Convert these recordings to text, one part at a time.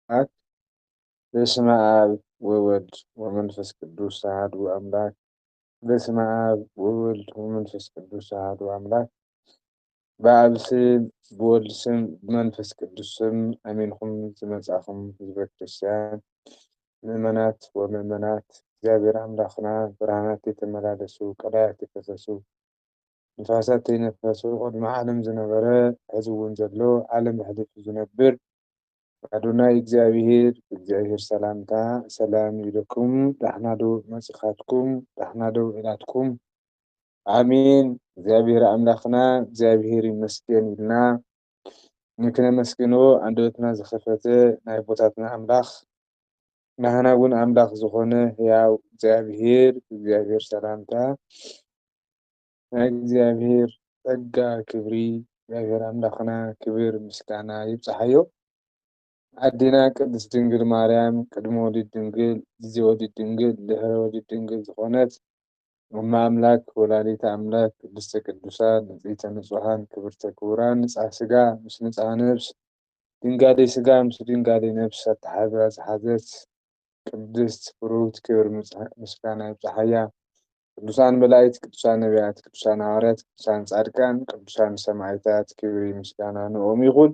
ኣምላክ። በስመ ኣብ ወወልድ ወመንፈስ ቅዱስ ኣሐዱ ኣምላክ። በስመ ኣብ ወወልድ ወመንፈስ ቅዱስ ኣሐዱ ኣምላክ። ብኣብ ስም፣ ብወልድ ስም፣ ብመንፈስ ቅዱስ ስም ኣሜንኩም። ዝመጻኹም ህዝበ ክርስትያን፣ ምእመናት ወምእመናት፣ እግዚኣብሔር ኣምላኽና፣ ብርሃናት የተመላለሱ፣ ቀላያት የፈሰሱ፣ ንፋሳት ተይነፈሱ፣ ቅድሚ ዓለም ዝነበረ፣ ሕዚ እውን ዘሎ፣ ዓለም ኣሕሊፉ ዝነብር፣ ኣዶናይ እግዚኣብሔር፣ ብእግዚኣብሔር ሰላምታ ሰላም ይብለኩም። ዳሕና ዶ መጺኻትኩም? ዳሕና ዶ ኢላትኩም? ኣሜን። እግዚኣብሔር ኣምላኽና እግዚኣብሔር ይመስገን ኢልና ንክነመስግኖ ኣንደበትና ዝኸፈተ ናይ ኣቦታትና ኣምላኽ፣ ናህና እውን ኣምላኽ ዝኾነ ህያው እግዚኣብሔር፣ ብእግዚኣብሔር ሰላምታ፣ ናይ እግዚኣብሔር ጸጋ ክብሪ፣ እግዚኣብሔር ኣምላኽና ክብር ምስጋና ይብጽሓዮ። ኣዴና ቅድስት ድንግል ማርያም ቅድመ ወሊድ ድንግል፣ ግዜ ወሊድ ድንግል፣ ድሕረ ወሊድ ድንግል ዝኾነት፣ እመ ኣምላክ ወላዲተ ኣምላክ ቅድስተ ቅዱሳን ንጽሕተ ንጹሓን ክብርተ ክቡራን ንጽሐ ስጋ ምስ ንጽሐ ነብስ ድንጋሌ ስጋ ምስ ድንጋሌ ነብስ ኣተሓሕዛ ዝሓዘት ቅድስት ብሩክት ክብር ምስጋና ይብጽሓያ። ቅዱሳን መላእክት፣ ቅዱሳን ነቢያት፣ ቅዱሳን ሃዋርያት፣ ቅዱሳን ጻድቃን፣ ቅዱሳን ሰማዕታት ክብሪ ምስጋና ንኦም ይኹን።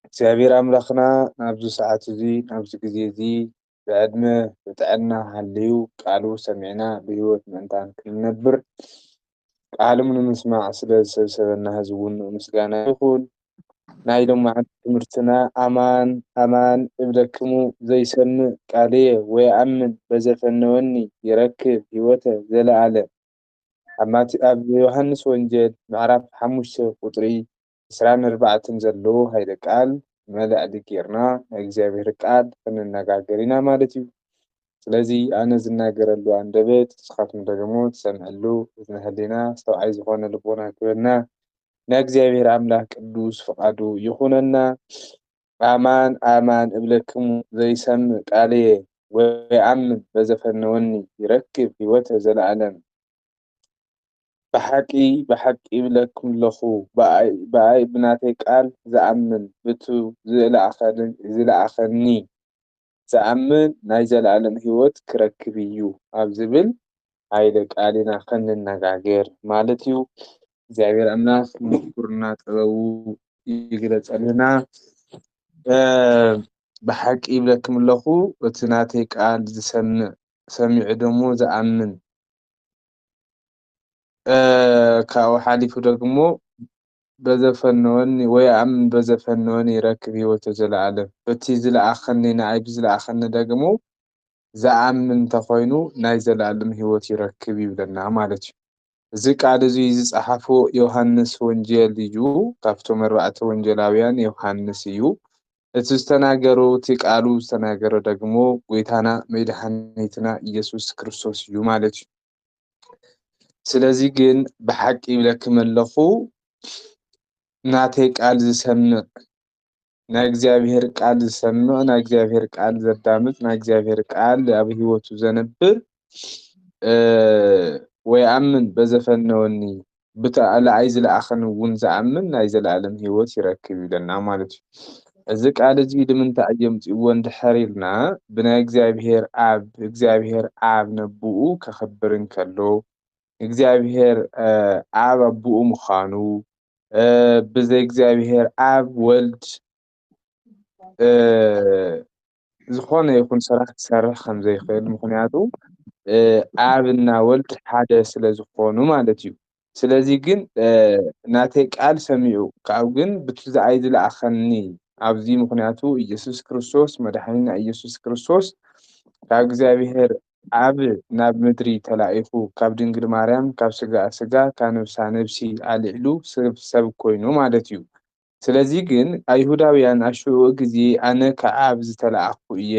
እግዚኣብሔር ኣምላኽና ናብዚ ሰዓት እዚ ናብዚ ግዜ እዚ ብዕድመ ብጥዕና ሃልዩ ቃሉ ሰሚዕና ብህይወት ምእንታን ክንነብር ቃሉ ንምስማዕ ስለ ዝሰብሰበና ህዝቢ እውን ምስጋና ይኹን። ናይ ሎማዓንቲ ትምህርትና ኣማን ኣማን እብለክሙ ዘይሰምዕ ቃልየ ወየኣምን በዘፈነወኒ ይረክብ ህይወተ ዘለኣለም። ኣብ ማቴ ኣብ ዮሃንስ ወንጌል ምዕራፍ ሓሙሽተ ቁጽሪ ዕስራን ኣርባዕተን ዘለዉ ሃይለ ቃል መላዕሊ ጌርና ናይ እግዚኣብሔር ቃል ክንነጋገር ኢና ማለት እዩ። ስለዚ ኣነ ዝናገረሉ ኣንደበት ንስኻትኩም ደግሞ ትሰምዕሉ እዝነ ህሊና ኣስተውዓይ ዝኾነ ልቦና ክበና ናይ እግዚኣብሔር ኣምላኽ ቅዱስ ፍቓዱ ይኹነና። ኣማን ኣማን እብለክሙ ዘይሰምዕ ቃልየ ወይኣምን በዘፈነወኒ ይረክብ ህይወተ ዘለኣለም። ብሓቂ ብሓቂ ይብለኩም ኣለኹ፣ ብኣይ ብኣይ ብናተይ ቃል ዝኣምን ብቱ ዝለኣኸኒ ዝለኣኸኒ ዝኣምን ናይ ዘለኣለም ህይወት ክረክብ እዩ ኣብ ዝብል ሃይለ ቃል ኢና ክንነጋገር ማለት እዩ። እግዚኣብሔር ኣምላኽ ምኩርና ጥበቡ ይግለጸልና። ብሓቂ ይብለክም ኣለኹ፣ እቲ ናተይ ቃል ዝሰምዕ ሰሚዑ ደሞ ዝኣምን ካብኡ ሓሊፉ ደግሞ በዘፈነወኒ ወይ ኣምን በዘፈነወኒ ይረክብ ህይወተ ዘለኣለም። በቲ ዝለኣኸኒ ንኣይ ብዝለኣኸኒ ደግሞ ዝኣምን እንተኾይኑ ናይ ዘለኣለም ህይወት ይረክብ ይብለና ማለት እዩ። እዚ ቃል እዚ ዝጸሓፎ ዮሃንስ ወንጌል እዩ። ካብቶም ኣርባዕተ ወንጌላውያን ዮሃንስ እዩ። እቲ ዝተናገሮ እቲ ቃሉ ዝተናገረ ደግሞ ጎይታና መድሓኒትና ኢየሱስ ክርስቶስ እዩ ማለት እዩ። ስለዚ ግን ብሓቂ ይብለክም ኣለኹ ናተይ ቃል ዝሰምዕ ናይ እግዚኣብሔር ቃል ዝሰምዕ ናይ እግዚኣብሔር ቃል ዘዳምፅ ናይ እግዚኣብሔር ቃል ኣብ ህይወቱ ዘንብር ወይ ኣምን በዘፈነወኒ ብተኣለኣይ ዝለኣኸን እውን ዝኣምን ናይ ዘለኣለም ህይወት ይረክብ ይብለና ማለት እዩ። እዚ ቃል እዚ ንምንታይ እዮም ምፅእዎ እንድሕር ኢልና ብናይ እግዚኣብሔር ኣብ እግዚኣብሔር ኣብ ነብኡ ከኽብር እንከሎ እግዚኣብሔር ኣብ ኣቦኡ ምዃኑ ብዘይ እግዚኣብሔር ኣብ ወልድ ዝኾነ ይኹን ስራሕ ክሰርሕ ከም ዘይኽእል ምኽንያቱ ኣብ እና ወልድ ሓደ ስለ ዝኾኑ ማለት እዩ። ስለዚ ግን ናተይ ቃል ሰሚዑ ካብኡ ግን ብቲ ዝኣይ ዝለኣኸኒ ኣብዚ ምኽንያቱ ኢየሱስ ክርስቶስ መድሓኒና ኢየሱስ ክርስቶስ ካብ እግዚኣብሔር ኣብ ናብ ምድሪ ተላኢኹ ካብ ድንግል ማርያም ካብ ስጋ ስጋ ካብ ነብሳ ነብሲ ኣልዕሉ ሰብ ሰብ ኮይኑ ማለት እዩ። ስለዚ ግን ኣይሁዳውያን ኣብ ሽዑ ግዜ ኣነ ከኣብ ዝተላኣኹ እየ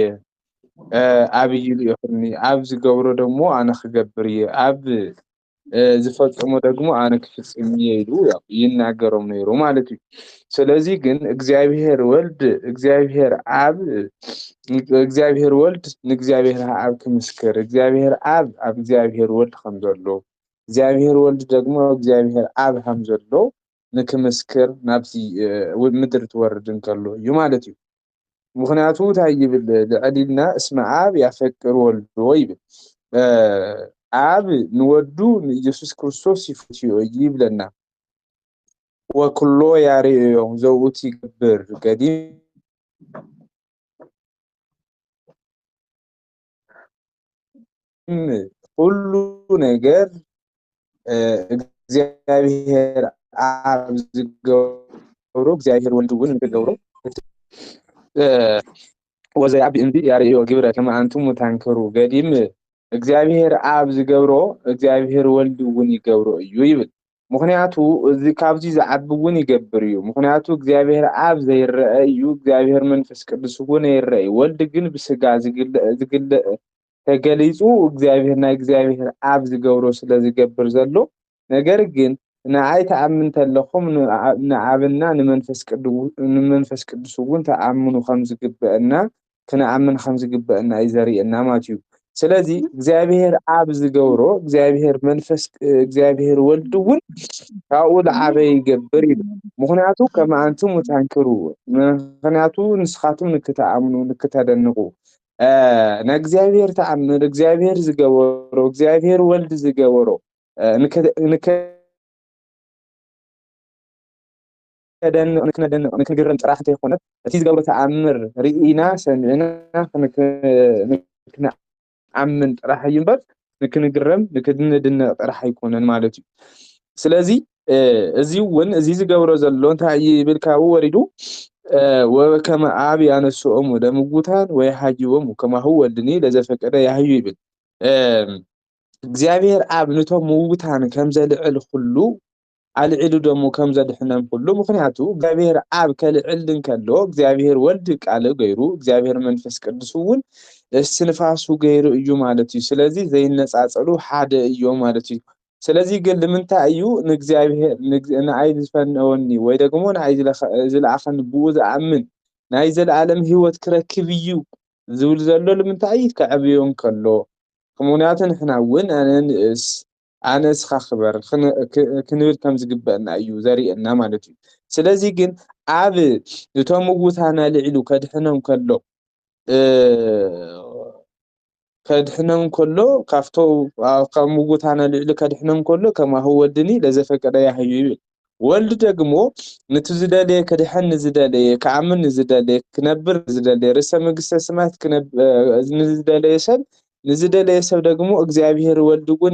ኣብ እዩ ልኢኹኒ ኣብ ዝገብሮ ደሞ ኣነ ክገብር እየ ኣብ ዝፈጸሞ ደግሞ ኣነ ክፍጽም እየ ኢሉ ይናገሮም ነይሩ ማለት እዩ። ስለዚ ግን እግዚኣብሔር ወልድ እግዚኣብሔር ኣብ እግዚኣብሔር ወልድ ንእግዚኣብሔር ኣብ ክምስክር እግዚኣብሔር ኣብ ኣብ እግዚኣብሔር ወልድ ከም ዘሎ እግዚኣብሔር ወልድ ደግሞ እግዚኣብሔር ኣብ ከም ዘሎ ንክምስክር ናብዚ ምድሪ ትወርድ እንከሎ እዩ ማለት እዩ። ምኽንያቱ እንታይ ይብል? ልዕል ኢልና እስመ አብ ያፈቅር ወልዶ ይብል። ኣብ ንወዱ ንኢየሱስ ክርስቶስ ይፈትዮ ይብለና። ወኩሎ ያርእዮ ዘውት ይገብር ገዲም ሁሉ ነገር እግዚአብሔር አብ ዝገብሮ እግዚአብሔር ወልድ እውን ንክገብሮ ወዘይ አብ እንዲ ያርእዮ ግብረ ከመ አንትሙ ታንክሩ ገዲም እግዚአብሔር አብ ዝገብሮ እግዚአብሔር ወልድ እውን ይገብሮ እዩ ይብል። ምኽንያቱ እዚ ካብዚ ዝዓቢ እውን ይገብር እዩ። ምኽንያቱ እግዚኣብሔር ኣብ ዘይረአ እዩ፣ እግዚኣብሔር መንፈስ ቅዱስ እውን ኣይረአ እዩ። ወልድ ግን ብስጋ ዝግለእ ተገሊጹ እግዚኣብሔር ናይ እግዚኣብሔር ኣብ ዝገብሮ ስለ ዝገብር ዘሎ። ነገር ግን ንኣይ ተኣምን ተለኹም ንኣብና ንመንፈስ ቅዱስ እውን ተኣምኑ ከም ዝግበአና ክንኣምን ከም ዝግበአና እዩ ዘርእየና ማለት እዩ። ስለዚ እግዚኣብሔር ኣብ ዝገብሮ እግዚኣብሔር መንፈስ እግዚኣብሔር ወልድ እውን ካብኡ ዝዓበየ ይገብር እዩ። ምክንያቱ ከመ ኣንትሙ ታንክሩ፣ ምክንያቱ ንስኻትም ንክትኣምኑ ንክተደንቁ ንእግዚኣብሔር ተኣምር እግዚኣብሔር ዝገበሮ እግዚኣብሔር ወልድ ዝገበሮ ንክነደንቕ ንክነደንቕ ንክንግረም ጥራሕ እንተይኮነት እቲ ዝገብሮ ተኣምር ርኢና ሰሚዕና ንክንኣምን ጥራሕ እዩ እምበር ንክንግረም ንክንድነቕ ጥራሕ ኣይኮነን ማለት እዩ። ስለዚ እዚ እውን እዚ ዝገብሮ ዘሎ እንታይ እዩ ይብል ካብኡ ወሪዱ ወከመ አብ ያነስኦሙ ለምውታን ወየሃይወሙ ከማሁ ወልድኒ ለዘፈቀደ ያህዩ ይብል። እግዚኣብሔር ኣብ ንቶም ምውታን ከም ዘልዕል ኩሉ ኣልዒሉ ደሞ ከም ዘድሕነም ኩሉ ምክንያቱ እግዚኣብሔር ኣብ ከልዕል እንከሎ እግዚኣብሔር ወልድ ቃል ገይሩ እግዚኣብሔር መንፈስ ቅዱስ እውን እስትንፋሱ ገይሩ እዩ ማለት እዩ። ስለዚ ዘይነፃፀሉ ሓደ እዮም ማለት እዩ። ስለዚ ግን ንምንታይ እዩ ንእግዚኣብሔር ንኣይ ዝፈነወኒ ወይ ደግሞ ንኣይ ዝለኣኸኒ ብኡ ዝኣምን ናይ ዘለኣለም ህይወት ክረክብ እዩ ዝብል ዘሎ ንምንታይ እዩ ከዕብዮ እንከሎ ምክንያቱ ንሕና እውን ኣነ ንእስ ኣነ እስኻ ክበር ክንብል ከም ዝግበአና እዩ ዘርእየና ማለት እዩ። ስለዚ ግን ኣብ እቶም ምውታን ኣልዒሉ ከድሕኖም ከሎ ከድሕኖም ከሎ ካብቶ ካብ ምውታን ኣልዒሉ ከድሕኖም ከሎ ከማሁ ወልድኒ ለዘፈቀደ ያህዩ ይብል። ወልድ ደግሞ ነቲ ዝደለየ ክድሕን ንዝደለየ ክኣምን ንዝደለየ ክነብር ንዝደለየ ርእሰ መንግስተ ሰማያት ንዝደለየ ሰብ ንዝደለየ ሰብ ደግሞ እግዚኣብሔር ወልድ እውን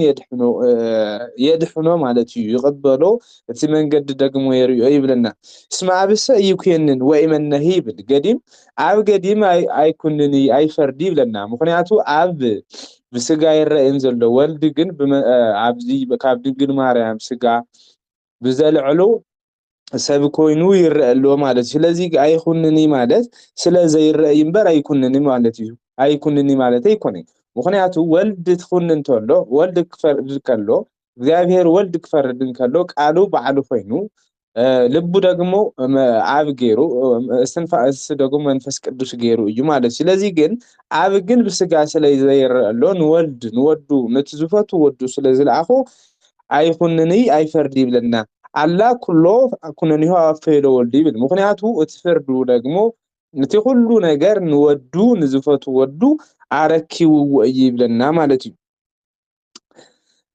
የድሕኖ ማለት እዩ። ይቕበሎ፣ እቲ መንገዲ ደግሞ የርእዮ ይብለና። እስመ አብሰ ይኩንን ወኢመነሂ ይብል ገዲም ኣብ ገዲም ኣይኩንን ኣይፈርድ ይብለና። ምክንያቱ ኣብ ብስጋ ይረአን ዘሎ ወልድ ግን ኣብዚ ካብ ድንግል ማርያም ስጋ ብዘልዕሎ ሰብ ኮይኑ ይረአ ኣሎ ማለት እዩ። ስለዚ ኣይኩንኒ ማለት ስለ ዘይረአ እዩ እምበር ኣይኩንኒ ማለት እዩ። ኣይኩንኒ ማለት ኣይኮነን። ምክንያቱ ወልድ ትኩን እንተሎ ወልድ ክፈርድ ከሎ እግዚኣብሔር ወልድ ክፈርድ እንከሎ ቃሉ ባዕሉ ኮይኑ ልቡ ደግሞ ኣብ ገይሩ እስትንፋስ ደግሞ መንፈስ ቅዱስ ገይሩ እዩ ማለት እዩ። ስለዚ ግን ኣብ ግን ብስጋ ስለ ዘይረአ ኣሎ ንወልድ ንወዱ ነቲ ዝፈቱ ወዱ ስለ ዝለኣኹ ኣይኹንንይ ኣይፈርድ ይብለና። ኣላ ኩሎ ኩነኒሆ ኣብ ፈየዶ ወልዱ ይብል። ምክንያቱ እቲ ፍርዱ ደግሞ እቲ ኩሉ ነገር ንወዱ ንዝፈቱ ወዱ ኣረኪብዎ እዩ ይብለና ማለት እዩ።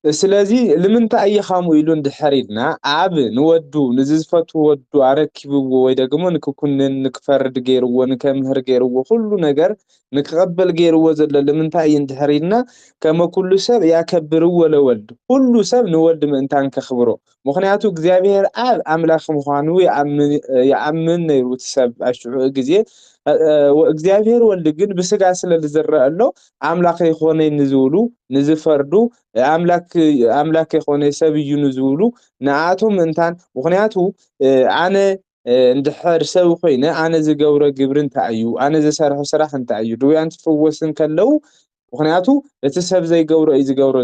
ስለዚ ንምንታይ እዩ ከምኡ ኢሉ እንድሕር ኢልና ኣብ ንወዱ ንዝፈቱ ወዱ ኣረኪብዎ ወይ ደግሞ ንክኩንን ንክፈርድ ገይርዎ ንከምህር ገይርዎ ኩሉ ነገር ንክቐበል ገይርዎ ዘሎ ንምንታይ እዩ እንድሕር ኢልና ከመ ኩሉ ሰብ ያከብርዎ ለወልድ ኩሉ ሰብ ንወልድ ምእንታን ከኽብሮ ምኽንያቱ እግዚኣብሔር ኣብ ኣምላኽ ምዃኑ ይኣምን ነይሩ እቲ ሰብ ኣብ ሽዑ ግዜ እግዚኣብሔር ወልድ ግን ብስጋ ስለ ዝረአ ኣሎ ኣምላኽ ኣይኮነይ ንዝብሉ ንዝፈርዱ ኣምላክ ኣምላክ የኮነ ሰብ እዩ ንዝብሉ ንኣቶም ምእንታን ምክንያቱ ኣነ እንድሕር ሰብ ኮይነ ኣነ ዝገብሮ ግብሪ እንታይ እዩ ኣነ ዝሰርሖ ስራሕ እንታይ እዩ ድውያን ትፍወስ እንከለዉ ምክንያቱ እቲ ሰብ ዘይገብሮ እዩ ዝገብሮ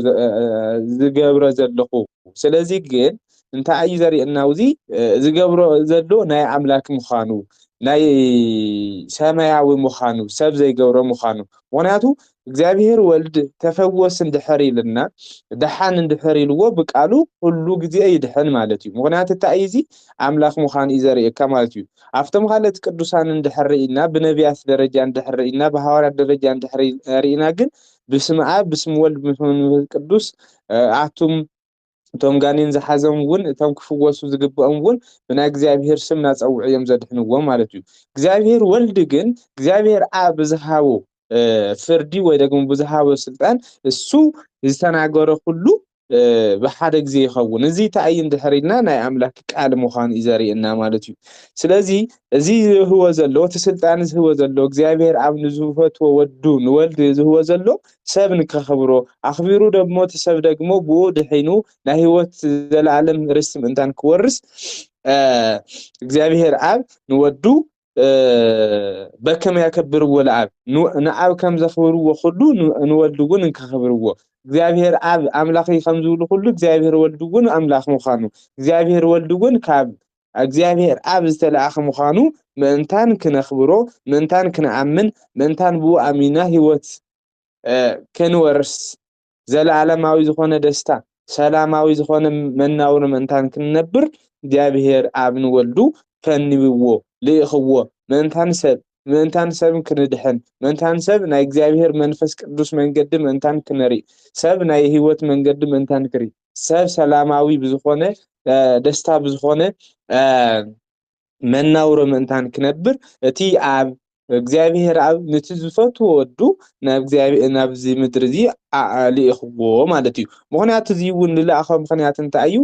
ዝገብሮ ዘለኹ ስለዚ ግን እንታይ እዩ ዘርእየና እዚ ዝገብሮ ዘሎ ናይ ኣምላክ ምዃኑ ናይ ሰማያዊ ምዃኑ፣ ሰብ ዘይገብሮ ምዃኑ። ምኽንያቱ እግዚኣብሔር ወልድ ተፈወስ እንድሕር ኢልና፣ ደሓን እንድሕር ኢልዎ ብቃሉ ኩሉ ግዜ ይድሕን ማለት እዩ። ምኽንያቱ እንታይ እዩ? እዚ ኣምላኽ ምዃኑ እዩ ዘርእየካ ማለት እዩ። ኣብቶም ካልኦት ቅዱሳን እንድሕር ርኢና፣ ብነቢያት ደረጃ እንድሕር ርኢና፣ ብሃዋርያት ደረጃ እንድሕር ርኢና ግን ብስም ኣብ፣ ብስም ወልድ፣ ብስም መንፈስ ቅዱስ ኣቱም እቶም ጋኔን ዝሓዞም እውን እቶም ክፍወሱ ዝግብኦም እውን ብናይ እግዚኣብሔር ስም እናፀውዑ እዮም ዘድሕንዎም ማለት እዩ። እግዚኣብሔር ወልድ ግን እግዚኣብሔር ኣብ ብዝሃቦ ፍርዲ ወይ ደግሞ ብዝሃቦ ስልጣን እሱ ዝተናገረ ኩሉ ብሓደ ግዜ ይኸውን። እዚ እንታይ እዩ እንድሕር ኢልና ናይ ኣምላክ ቃል ምዃኑ እዩ ዘርእየና ማለት እዩ። ስለዚ እዚ ዝህቦ ዘሎ እቲ ስልጣን ዝህቦ ዘሎ እግዚኣብሔር ኣብ ንዝፈትዎ ወዱ ንወልድ ዝህቦ ዘሎ ሰብ ንከኽብሮ ኣኽቢሩ ደግሞ እቲ ሰብ ደግሞ ብኡ ድሒኑ ናይ ህይወት ዘለኣለም ርስቲ ምእንታን ክወርስ እግዚኣብሔር ኣብ ንወዱ በከም ያከብርዎ ለኣብ ንኣብ ከም ዘኽብርዎ ኩሉ ንወልድ እውን እንከኽብርዎ እግዚኣብሔር ኣብ ኣምላኽ ከም ዝብሉ ኩሉ እግዚኣብሔር ወልድ እውን ኣምላኽ ምዃኑ እግዚኣብሔር ወልድ እውን ካብ እግዚኣብሔር ኣብ ዝተለኣኸ ምዃኑ ምእንታን ክነኽብሮ ምእንታን ክንኣምን ምእንታን ብኡ ኣሚና ህይወት ክንወርስ ዘለኣለማዊ ዝኾነ ደስታ ሰላማዊ ዝኾነ መናውሪ ምእንታን ክንነብር እግዚኣብሔር ኣብ ንወልዱ ፈንብዎ ልእኽዎ ምእንታን ሰብ ምእንታን ሰብ ክንድሕን ምእንታን ሰብ ናይ እግዚኣብሔር መንፈስ ቅዱስ መንገዲ ምእንታን ክንርኢ ሰብ ናይ ህይወት መንገዲ ምእንታን ክርኢ ሰብ ሰላማዊ ብዝኾነ ደስታ ብዝኾነ መናውሮ ምእንታን ክነብር እቲ ኣብ እግዚኣብሔር ኣብ ነቲ ዝፈትዎ ወዱ ናብዚ ምድሪ እዚ ልእኽዎ ማለት እዩ። ምኽንያቱ እዚ እውን ልለኣኸ ምኽንያት እንታይ እዩ?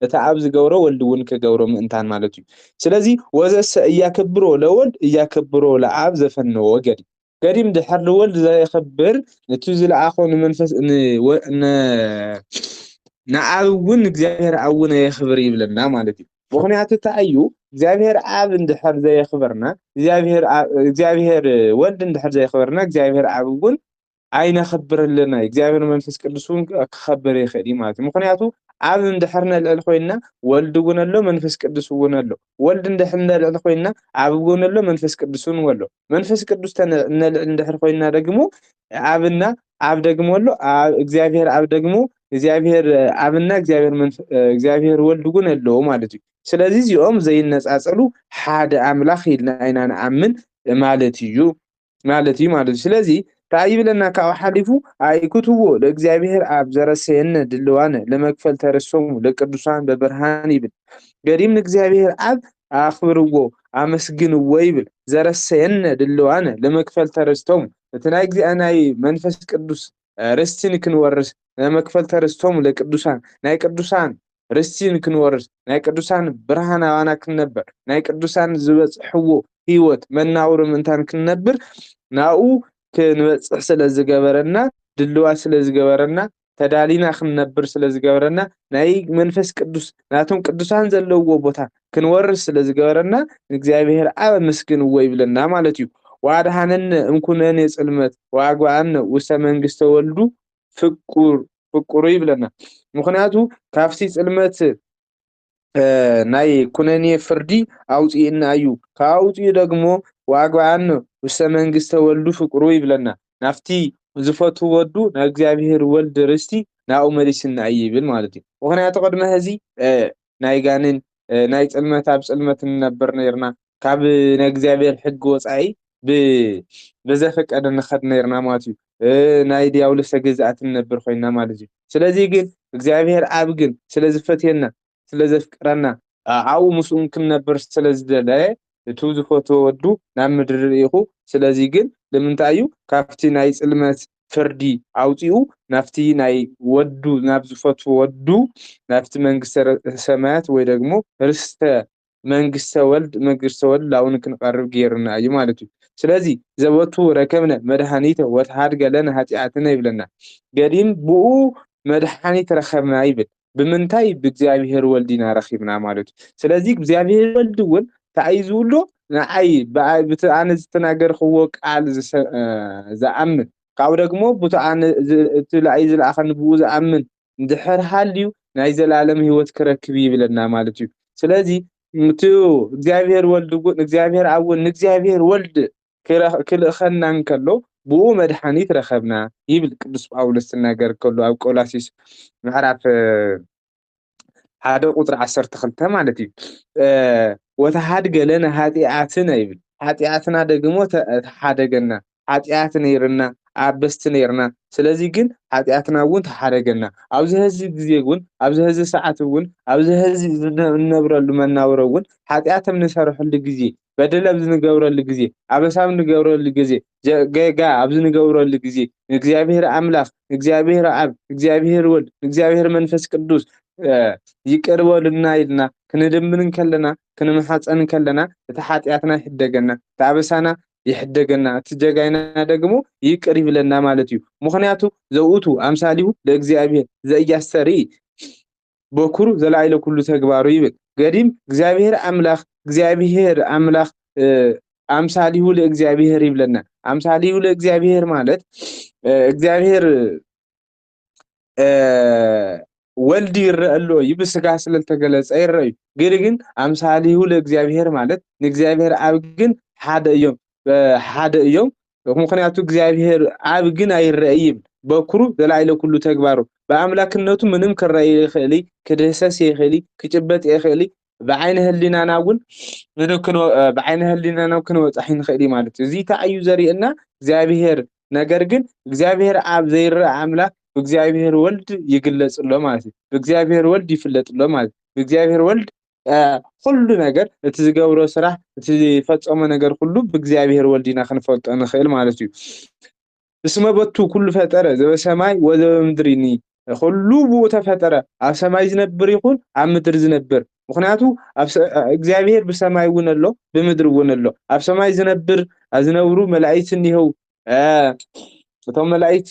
እቲ ኣብ ዝገብሮ ወልድ እውን ክገብሮ ምእንታን ማለት እዩ። ስለዚ ወዘሰ እያከብሮ ለወልድ እያከብሮ ለኣብ ዘፈነዎ ገዲም ገዲም ድሕር ንወልድ ዘየኽብር ነቲ ዝለኣኾ ንመንፈስ ንኣብ እውን እግዚኣብሔር ኣብ እውን የኽብር ይብለና ማለት እዩ። ምኽንያቱ እንታይ እዩ? እግዚኣብሔር ኣብ እንድሕር ዘየኽበርና እግዚኣብሔር ወልድ እንድሕር ዘየኽበርና እግዚኣብሔር ኣብ እውን ኣይነኽብርልና እዩ። እግዚኣብሔር መንፈስ ቅዱስ እውን ክኸብር ይኽእል እዩ ማለት እዩ። ምኽንያቱ ኣብ እንድሕር ነልዕል ኮይንና ወልድ እውን ኣሎ መንፈስ ቅዱስ እውን ኣሎ። ወልድ እንድሕር ነልዕል ኮይንና ኣብ እውን ኣሎ መንፈስ ቅዱስ እውን ኣሎ። መንፈስ ቅዱስ ነልዕል እንድሕር ኮይንና ደግሞ ኣብና ኣብ ደግሞ ኣሎ እግዚኣብሔር ኣብ ደግሞ እግዚኣብሔር ኣብና እግዚኣብሔር ወልድ እውን ኣለዎ ማለት እዩ። ስለዚ እዚኦም ዘይነፃፀሉ ሓደ ኣምላኽ ኢልና ኢና ንኣምን ማለት እዩ ማለት እዩ ማለት እዩ። ስለዚ እንታይ ይብለና ካብኡ ሓሊፉ ኣይክትዎ ለእግዚኣብሔር ኣብ ዘረሰየነ ድልዋነ ለመክፈል ተረሶሙ ለቅዱሳን በብርሃን ይብል። ገዲም ንእግዚኣብሔር ኣብ ኣኽብርዎ ኣመስግንዎ ይብል። ዘረሰየነ ድልዋነ ለመክፈል ተረስቶሙ እቲ ናይ እግዚኣብሔር ናይ መንፈስ ቅዱስ ርስቲ ንክንወርስ ለመክፈል ተረስቶሙ ለቅዱሳን ናይ ቅዱሳን ርስቲ ንክንወርስ ናይ ቅዱሳን ብርሃን ኣባና ክንነብር ናይ ቅዱሳን ዝበፅሕዎ ህይወት መናውሮ ምእንታን ክንነብር ናብኡ ክንበፅሕ ስለ ዝገበረና ድልዋት ስለ ዝገበረና ተዳሊና ክንነብር ስለ ዝገበረና ናይ መንፈስ ቅዱስ ናቶም ቅዱሳን ዘለውዎ ቦታ ክንወርስ ስለ ዝገበረና ንእግዚኣብሔር ኣብ ኣመስግንዎ ይብለና ማለት እዩ። ወኣድኃነነ እምኩነኔ ጽልመት ወኣግብኣነ ውስተ መንግስተ ወልዱ ፍቁር ፍቁሩ ይብለና። ምኽንያቱ ካብቲ ጽልመት ናይ ኩነኔ ፍርዲ ኣውፅእና እዩ። ካብ ኣውፅኡ ደግሞ ወኣግብኣነ ውስተ መንግስተ ወልዱ ፍቁሩ ይብለና። ናብቲ ዝፈቱ ወዱ ናብ እግዚኣብሔር ወልድ ርስቲ ናብኡ መሊስና እዩ ይብል ማለት እዩ። ምኽንያቱ ቅድሚ ሕዚ ናይ ጋኔን ናይ ጽልመት ኣብ ጽልመት ንነብር ነርና። ካብ ናይ እግዚኣብሔር ሕጊ ወፃኢ ብዘፈቀደ ንኸድ ነርና ማለት እዩ። ናይ ዲያብሎስ ተገዛእቲ ንነብር ኮይና ማለት እዩ። ስለዚ ግን እግዚኣብሔር ኣብ ግን ስለ ዝፈትየና ስለ ዘፍቅረና ኣብኡ ምስኡ ክንነብር ስለ ዝደለየ እቱ ዝፈትዎ ወዱ ናብ ምድሪ ልኢኹ። ስለዚ ግን ንምንታይ እዩ ካብቲ ናይ ጽልመት ፍርዲ ኣውፂኡ ናብቲ ናይ ወዱ ናብ ዝፈትዎ ወዱ ናብቲ መንግስተ ሰማያት ወይ ደግሞ ርስተ መንግስተ ወልድ መንግስተ ወልድ ላውን ክንቀርብ ገይርና እዩ ማለት እዩ። ስለዚ ዘበቱ ረከብነ መድሃኒተ ወተሃድገ ለነ ኃጢኣትነ ይብለና። ገዲም ብኡ መድሓኒት ረኸብና ይብል። ብምንታይ? ብእግዚኣብሔር ወልድ ኢና ረኺብና ማለት እዩ። ስለዚ እግዚኣብሔር ወልድ እውን እንታይ እዩ ዝብሎ? ንዓይ ብቲ ኣነ ዝተናገርክዎ ቃል ዝኣምን ካብኡ ደግሞ ብቲ ኣነ እቲ ላእይ ዝለኣኸኒ ብኡ ዝኣምን እንድሕር ሃልዩ ናይ ዘላለም ህይወት ክረክብ ይብለና ማለት እዩ። ስለዚ እቲ እግዚኣብሔር ወልድ እውን እግዚኣብሔር ኣብ እውን ንእግዚኣብሔር ወልድ ክልእኸና እንከሎ ብኡ መድሓኒት ረኸብና ይብል ቅዱስ ጳውሎስ ዝናገር ከሎ ኣብ ቆላሲስ ምዕራፍ ሓደ ቁፅሪ ዓሰርተ ክልተ ማለት እዩ። ወተሃድገ ለነ ኃጢአትነ ይብል። ኃጢአትና ደግሞ ተሓደገና። ኃጢአት ነይርና ኣበስቲ ነይርና። ስለዚ ግን ኃጢአትና እውን ተሓደገና። ኣብዚ ህዚ ግዜ እውን ኣብዚ ህዚ ሰዓት እውን ኣብዚ ህዚ እንነብረሉ መናብሮ እውን ኃጢአት ኣብ ንሰርሐሉ ግዜ በደል ኣብ ዝንገብረሉ ግዜ ኣበሳ ኣብ ንገብረሉ ግዜ ጌጋ ኣብ ዝንገብረሉ ግዜ ንእግዚኣብሔር ኣምላኽ እግዚኣብሔር ኣብ እግዚኣብሔር ወልድ እግዚኣብሔር መንፈስ ቅዱስ ይቅር በሉና ኢልና ክንልምን እንከለና ክንምሓፀን እንከለና እቲ ሓጢኣትና ይሕደገና፣ እቲ ኣበሳና ይሕደገና፣ እቲ ጀጋይና ደግሞ ይቅር ይብለና ማለት እዩ። ምክንያቱ ዘውቱ ኣምሳሊሁ ለእግዚኣብሔር ዘእያስተርኢ በኩሩ ዘላይለ ኩሉ ተግባሩ ይብል። ገዲም እግዚኣብሔር ኣምላኽ እግዚኣብሔር ኣምላኽ ኣምሳሊሁ ለእግዚኣብሔር ይብለና። ኣምሳሊሁ ለእግዚኣብሔር ማለት እግዚኣብሔር ወልድ ይረአ ኣሎ እዩ፣ ብስጋ ስለልተገለጸ ይረአ እዩ። ግን ግን ኣምሳሊሁ ለእግዚኣብሔር ማለት ንእግዚኣብሔር ኣብ ግን ሓደ እዮም፣ ሓደ እዮም። ምክንያቱ እግዚኣብሔር ኣብ ግን ኣይረአይም። በኩሩ ዘላይለ ኩሉ ተግባሩ ብኣምላክነቱ ምንም ክረአ ይኽእል፣ ክድህሰስ ይኽእል፣ ክጭበጥ ይኽእል። ብዓይነ ህሊናና እውን ምንም ብዓይነ ህሊናና ክንወፃሕ ንኽእል ማለት እዩ። እዚ እንታይ እዩ ዘርእየና? እግዚኣብሔር ነገር ግን እግዚኣብሔር ኣብ ዘይረአ ኣምላኽ ብእግዚኣብሔር ወልድ ይግለጽ ኣሎ ማለት እዩ። ብእግዚኣብሔር ወልድ ይፍለጥ ኣሎ ማለት እዩ። ብእግዚኣብሔር ወልድ ኩሉ ነገር እቲ ዝገብሮ ስራሕ እቲ ዝፈጸሞ ነገር ኩሉ ብእግዚኣብሔር ወልድ ኢና ክንፈልጦ ንኽእል ማለት እዩ። እስመ በቱ ኩሉ ፈጠረ ዘበሰማይ ወዘበምድሪኒ ኩሉ ብኡ ተፈጠረ ኣብ ሰማይ ዝነብር ይኹን ኣብ ምድሪ ዝነብር ምክንያቱ እግዚኣብሔር ብሰማይ እውን ኣሎ ብምድሪ እውን ኣሎ ኣብ ሰማይ ዝነብር ዝነብሩ መላእክት እኒህው እቶም መላእክት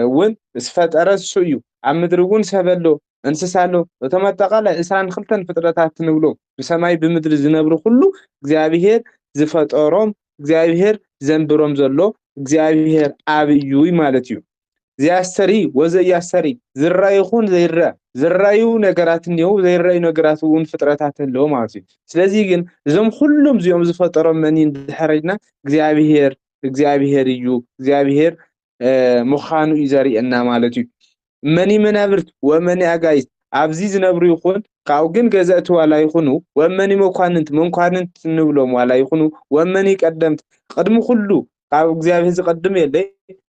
እውን ዝፈጠረ እሱ እዩ ኣብ ምድሪ እውን ሰብ ኣሎ እንስሳ ኣሎ እቶም ኣጠቃላይ ዕስራን ክልተን ፍጥረታት ንብሎ ብሰማይ ብምድሪ ዝነብሩ ኩሉ እግዚኣብሔር ዝፈጠሮም እግዚኣብሔር ዘንብሮም ዘሎ እግዚኣብሔር ኣብ እዩ ማለት እዩ። ዘያስተሪ ወዘያስተሪ ዝረአ ይኹን ዘይረአ ዝረአዩ ነገራት እኒው ዘይረአዩ ነገራት እውን ፍጥረታት ኣለዎ ማለት እዩ። ስለዚ ግን እዞም ኩሎም እዚኦም ዝፈጠሮም መን ድሕር ኢልና እግዚኣብሔር እግዚኣብሔር እዩ እግዚኣብሔር ምዃኑ እዩ ዘርእየና ማለት እዩ። መኒ መናብርት ወመኒ ኣጋይስት ኣብዚ ዝነብሩ ይኹን ካብኡ ግን ገዛእቲ ዋላ ይኹኑ ወመኒ መኳንንት መንኳንንት እንብሎም ዋላ ይኹኑ ወመኒ ቀደምት ቅድሚ ኩሉ ካብ እግዚኣብሔር ዝቐድም የለይ።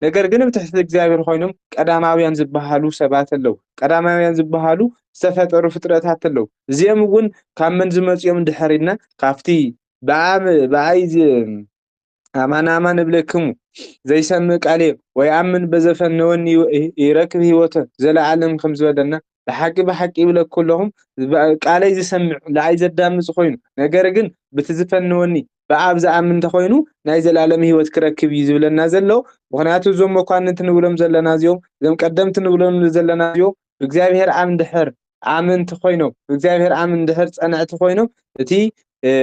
ነገር ግን ብትሕቲ እግዚኣብሔር ኮይኖም ቀዳማውያን ዝበሃሉ ሰባት ኣለዉ። ቀዳማውያን ዝበሃሉ ዝተፈጠሩ ፍጥረታት ኣለዉ። እዚኦም እውን ካብ መን ዝመፅኦም እንድሕር ኢልና ካብቲ ብኣይ ኣማን ኣማን እብለክሙ ዘይሰምዕ ቃሌ ወይ ኣምን በዘፈነወኒ ይረክብ ህይወተ ዘለዓለም ከም ዝበለና ብሓቂ ብሓቂ ይብለኩ ኣለኹም ቃለይ ዝሰምዕ ንኣይ ዘዳምፅ ኮይኑ ነገር ግን ብቲ ዝፈነወኒ ብኣብ ዝኣምን እንተኮይኑ ናይ ዘላለም ህይወት ክረክብ እዩ ዝብለና ዘሎ። ምክንያቱ እዞም መኳንንቲ ንብሎም ዘለና እዚኦም እዞም ቀደምቲ ንብሎም ዘለና እዚኦም ብእግዚኣብሔር ኣብ እንድሕር ኣመንቲ ኮይኖም ብእግዚኣብሔር ኣምን እንድሕር ፀንዕቲ ኮይኖም እቲ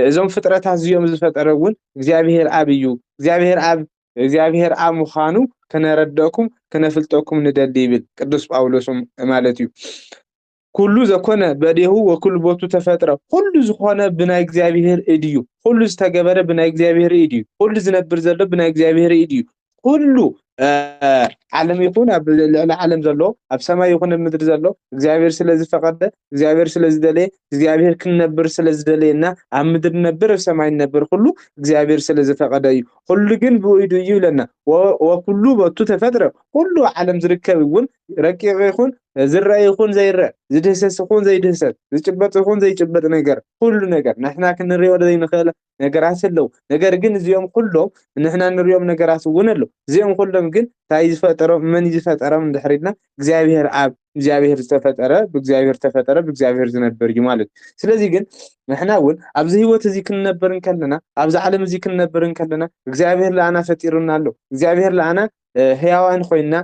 እዞም ፍጥረታት እዚኦም ዝፈጠረ እውን እግዚኣብሔር ኣብ እዩ። እግዚኣብሔር ኣብ እግዚኣብሔር ኣብ ምዃኑ ክነረደኩም ክነፍልጠኩም ንደሊ ይብል ቅዱስ ጳውሎስ ማለት እዩ። ኩሉ ዘኮነ በዴሁ ወኩሉ ቦቱ ተፈጥረ። ኩሉ ዝኾነ ብናይ እግዚኣብሔር ኢድ እዩ። ኩሉ ዝተገበረ ብናይ እግዚኣብሔር ኢድ እዩ። ኩሉ ዝነብር ዘሎ ብናይ እግዚኣብሔር ኢድ እዩ። ኩሉ ዓለም ይኹን ኣብ ልዕሊ ዓለም ዘሎ ኣብ ሰማይ ይኹን ኣብ ምድሪ ዘሎ እግዚኣብሔር ስለ ዝፈቐደ እግዚኣብሔር ስለ ዝደለየ እግዚኣብሔር ክንነብር ስለ ዝደለየና ኣብ ምድሪ ንነብር ኣብ ሰማይ ንነብር ኩሉ እግዚኣብሔር ስለ ዝፈቐደ እዩ። ኩሉ ግን ብኢዱ እዩ ይብለና። ወኩሉ በቱ ተፈጥረ። ኩሉ ዓለም ዝርከብ እውን ረቂቕ ይኹን ዝረአ ይኹን ዘይረአ ዝድህሰስ ይኹን ዘይድህሰስ ዝጭበጥ ይኹን ዘይጭበጥ ነገር ኩሉ ነገር ንሕና ክንሪኦ ዘይንኽእል ነገራት ኣለዉ። ነገር ግን እዚኦም ኩሎም ንሕና ንሪኦም ነገራት እውን ኣለዉ። እዚኦም ኩሎም ግን እንታይ ዝፈጠሮም መን እዩ ዝፈጠሮም እንድሕር ኢልና እግዚኣብሔር ኣብ እግዚኣብሔር ዝተፈጠረ ብእግዚኣብሔር ዝተፈጠረ ብእግዚኣብሔር ዝነብር እዩ ማለት እዩ። ስለዚ ግን ንሕና እውን ኣብዚ ህይወት እዚ ክንነብር እንከለና ኣብዚ ዓለም እዚ ክንነብር እንከለና እግዚኣብሔር ለኣና ፈጢሩና ኣሎ። እግዚኣብሔር ለኣና ህያዋን ኮይንና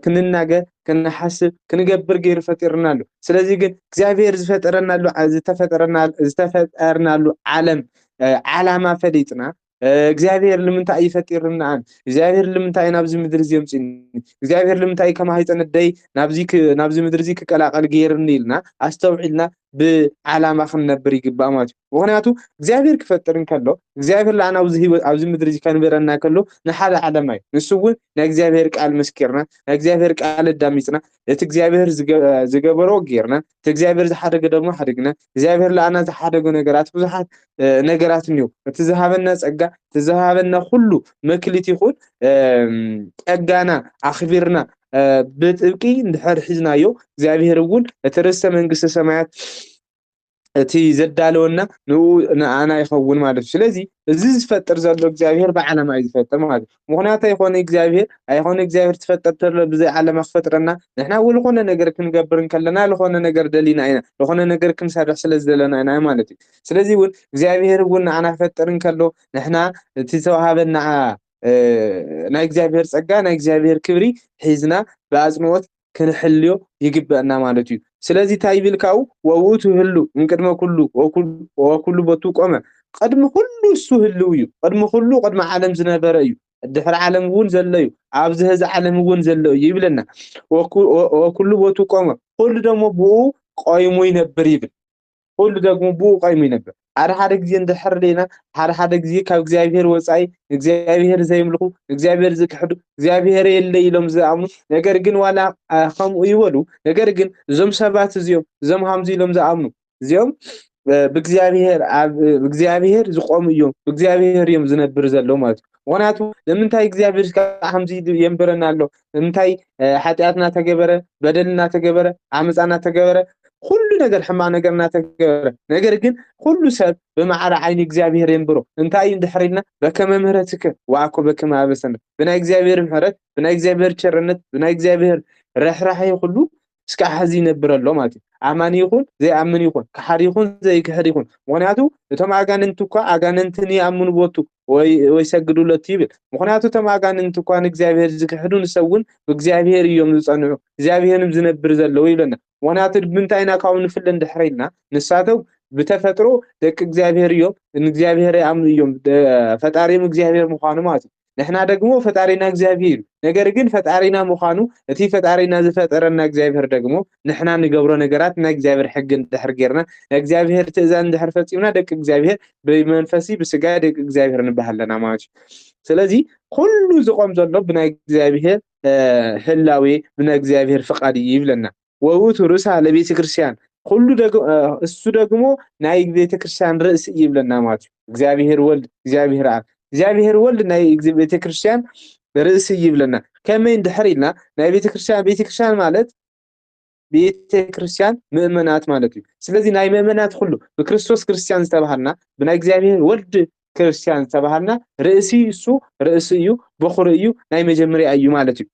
ክንናገር ክንሓስብ ክንገብር ገይሩ ፈጢርና ኣሎ። ስለዚ ግን እግዚኣብሔር ዝፈጠረናሉ ዝተፈጠረናሉ ዓለም ዓላማ ፈሊጥና እግዚኣብሔር ንምንታይ እዩ ፈጢርናኣን እግዚኣብሔር ንምንታይ ናብዚ ምድሪ እዚ የምፅኒ እግዚኣብሔር ንምንታይ ከማሂፀን ደይ ናብዚ ምድሪ እዚ ክቀላቀል ገይርኒ ኢልና ኣስተውዒልና ብዓላማ ክንነብር ይግባእ ማለት እዩ። ምክንያቱ እግዚኣብሔር ክፈጥር እንከሎ እግዚኣብሔር ለኣና ኣብዚ ህይወት ኣብዚ ምድሪ እዚ ከንበረና ከሎ ንሓደ ዓላማ እዩ። ንሱ እውን ናይ እግዚኣብሔር ቃል መስኪርና ናይ እግዚኣብሔር ቃል ኣዳሚፅና እቲ እግዚኣብሔር ዝገበሮ ጌርና እቲ እግዚኣብሔር ዝሓደገ ደግሞ ሓደግና እግዚኣብሔር ለኣና ዝሓደጎ ነገራት ብዙሓት ነገራት እኒው እቲ ዝሃበና ፀጋ እቲ ዝሃበና ኩሉ መክሊት ይኹን ጸጋና ኣኽቢርና ብጥብቂ እንድሕር ሒዝናዮ እግዚኣብሔር እውን እቲ ርእሰ መንግስተ ሰማያት እቲ ዘዳለወና ንኡ ንኣና ይኸውን ማለት እዩ። ስለዚ እዚ ዝፈጥር ዘሎ እግዚኣብሔር ብዓላማ እዩ ዝፈጥር ማለት እዩ። ምክንያቱ ኣይኮነ እግዚኣብሔር ኣይኮነ እግዚኣብሔር ትፈጠር ተሎ ብዘይ ዓለማ ክፈጥረና ንሕና እውን ዝኾነ ነገር ክንገብር እንከለና ዝኾነ ነገር ደሊና ኢና ዝኾነ ነገር ክንሰርሕ ስለ ዝደለና ኢና ማለት እዩ። ስለዚ እውን እግዚኣብሔር እውን ንኣና ክፈጥር እንከሎ ንሕና እቲ ዝተዋሃበና ናይ እግዚኣብሔር ጸጋ ናይ እግዚኣብሔር ክብሪ ሒዝና ብኣጽንኦት ክንሕልዮ ይግበአና ማለት እዩ። ስለዚ እንታይ ይብል ካብኡ ወውእቱ ህሉ እምቅድመ ኩሉ ወኩሉ ቦቱ ቆመ። ቅድሚ ኩሉ እሱ ህልው እዩ። ቅድሚ ኩሉ ቅድሚ ዓለም ዝነበረ እዩ። ድሕሪ ዓለም እውን ዘሎ እዩ። ኣብዚ ህዚ ዓለም እውን ዘሎ እዩ ይብለና። ወኩሉ ቦቱ ቆመ፣ ኩሉ ደግሞ ብኡ ቆይሙ ይነብር ይብል። ኩሉ ደግሞ ብኡ ቆይሙ ይነብር። ሓደ ሓደ ግዜ እንድሕር ሌና ሓደ ሓደ ግዜ ካብ እግዚኣብሔር ወፃኢ እግዚኣብሔር ዘየምልኹ እግዚኣብሔር ዝክሕዱ እግዚኣብሔር የለ ኢሎም ዝኣምኑ ነገር ግን ዋላ ከምኡ ይበሉ ነገር ግን እዞም ሰባት እዚኦም እዞም ሃምዚ ኢሎም ዝኣምኑ እዚኦም ብእግዚኣብሔር ብእግዚኣብሔር ዝቆሙ እዮም ብእግዚኣብሔር እዮም ዝነብር ዘለዉ ማለት እዩ። ምክንያቱ ንምንታይ እግዚኣብሔር ከዓ ከምዚ የንብረና ኣሎ ንምንታይ ሓጢኣት እናተገበረ በደል እናተገበረ ዓመፃ እናተገበረ ኩሉ ነገር ሕማቅ ነገር እናተገበረ ነገር ግን ኩሉ ሰብ ብማዕረ ዓይኒ እግዚኣብሔር የንብሮ እንታይ እዩ እንድሕር ኢልና በከመ ምህረትከ ወአኮ በከመ አበሰነ ብናይ እግዚኣብሔር ምሕረት ብናይ እግዚኣብሔር ቸርነት ብናይ እግዚኣብሔር ርሕራሐ ኩሉ እስካብ ሐዚ ይነብር ኣሎ ማለት እዩ። ኣማኒ ይኹን ዘይኣምን ይኹን ክሓድ ይኹን ዘይክሕድ ይኹን ምክንያቱ እቶም ኣጋንንቲ እኳ ኣጋንንትን ይኣምኑ ቦቱ ወይ ሰግዱለት ይብል። ምክንያቱ እቶም ኣጋንንቲ እኳ ንእግዚኣብሔር ዝክሕዱ ንሰብ እውን ብእግዚኣብሔር እዮም ዝፀንዑ እግዚኣብሔርም ዝነብር ዘለዉ ይብለና። ምክንያቱ ብምንታይ ኢና ካብኡ ንፍለ እንድሕር ኢልና ንሳቶም ብተፈጥሮ ደቂ እግዚኣብሔር እዮም ንእግዚኣብሔር ይኣምኑ እዮም ፈጣሪም እግዚኣብሔር ምኳኑ ማለት እዩ። ንሕና ደግሞ ፈጣሪና እግዚኣብሔር እዩ። ነገር ግን ፈጣሪና ምዃኑ እቲ ፈጣሪና ዝፈጠረና እግዚኣብሔር ደግሞ ንሕና ንገብሮ ነገራት ናይ እግዚኣብሔር ሕጊ እንድሕር ጌርና ናይ እግዚኣብሔር ትእዛዝ እንድሕር ፈፂምና ደቂ እግዚኣብሔር ብመንፈሲ ብስጋ ደቂ እግዚኣብሔር ንበሃል ኣለና ማለት እዩ። ስለዚ ኩሉ ዝቆም ዘሎ ብናይ እግዚኣብሔር ህላዌ ብናይ እግዚኣብሔር ፍቃድ እዩ ይብለና። ወውቱ ርእሳ ለቤተ ክርስቲያን ኩሉ እሱ ደግሞ ናይ ቤተ ክርስቲያን ርእሲ ይብለና ማለት እዩ። እግዚኣብሔር ወልድ እግዚኣብሔር ኣብ እግዚኣብሔር ወልድ ናይ ቤተ ክርስቲያን ርእሲ ይብለና። ከመይ እንድሕር ኢልና ናይ ቤተ ክርስቲያን ቤተ ክርስቲያን ማለት ቤተ ክርስቲያን ምእመናት ማለት እዩ። ስለዚ ናይ ምእመናት ኩሉ ብክርስቶስ ክርስቲያን ዝተባሃልና ብናይ እግዚኣብሔር ወልድ ክርስቲያን ዝተባሃልና ርእሲ እሱ ርእሲ እዩ፣ በኹሪ እዩ፣ ናይ መጀመርያ እዩ ማለት እዩ።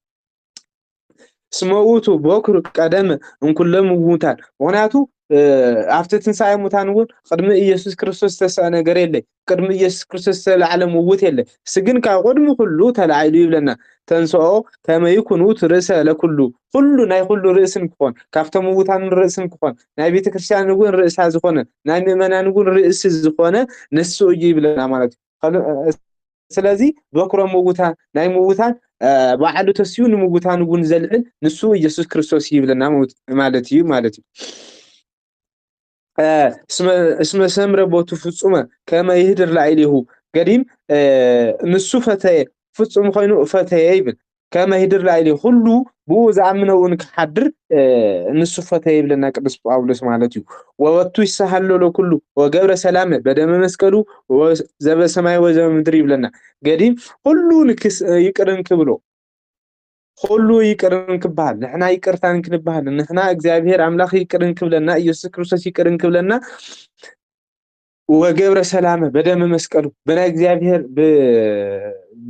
እስመ ውእቱ በኩር ቀደም እንኩሎም ምውታን። ምክንያቱ ኣብቲ ትንሳኤ ሙታን እውን ቅድሚ ኢየሱስ ክርስቶስ ዝተስአ ነገር የለይ። ቅድሚ ኢየሱስ ክርስቶስ ዝተላዕለ ምውት የለ። እሱ ግን ካብ ቅድሚ ኩሉ ተላዒሉ ይብለና። ተንስኦ ከመ ይኩን ውእቱ ርእሰ ለኩሉ። ኩሉ ናይ ኩሉ ርእስን ክኾን ካብቶም ምውታን ርእስን ክኾን ናይ ቤተክርስትያን እውን ርእሳ ዝኾነ ናይ ምእመናን እውን ርእሲ ዝኾነ ንሱ እዩ ይብለና ማለት እዩ። ስለዚ በኩሮም ምውታን ናይ ምውታን ባዕሉ ተሲኡ ንምውታን እውን ዘልዕል ንሱ ኢየሱስ ክርስቶስ ይብለና ማለት እዩ ማለት እዩ። እስመ ሰምረ ቦቱ ፍጹመ ከመ ይህድር ላዕሌሁ ገዲም ንሱ ፈተየ ፍጹም ኮይኑ ፈተየ ይብል። ከመ ይህድር ላዕሌሁ ኩሉ ብኡ ዝኣምነውን ክሓድር ንሱ ፈተየ ይብለና ቅዱስ ጳውሎስ ማለት እዩ። ወወቱ ይሰሃለሎ ኩሉ ወገብረ ሰላመ በደመ መስቀሉ ዘበሰማይ ወዘበምድር ይብለና። ገዲም ኩሉ ይቅርን ክብሎ ኩሉ ይቅርን ክበሃል ንሕና ይቅርታን ክንበሃል ንሕና እግዚኣብሔር ኣምላኽ ይቅርን ክብለና ኢየሱስ ክርስቶስ ይቅርን ክብለና ወገብረ ሰላመ በደመ መስቀሉ ብናይ እግዚኣብሔር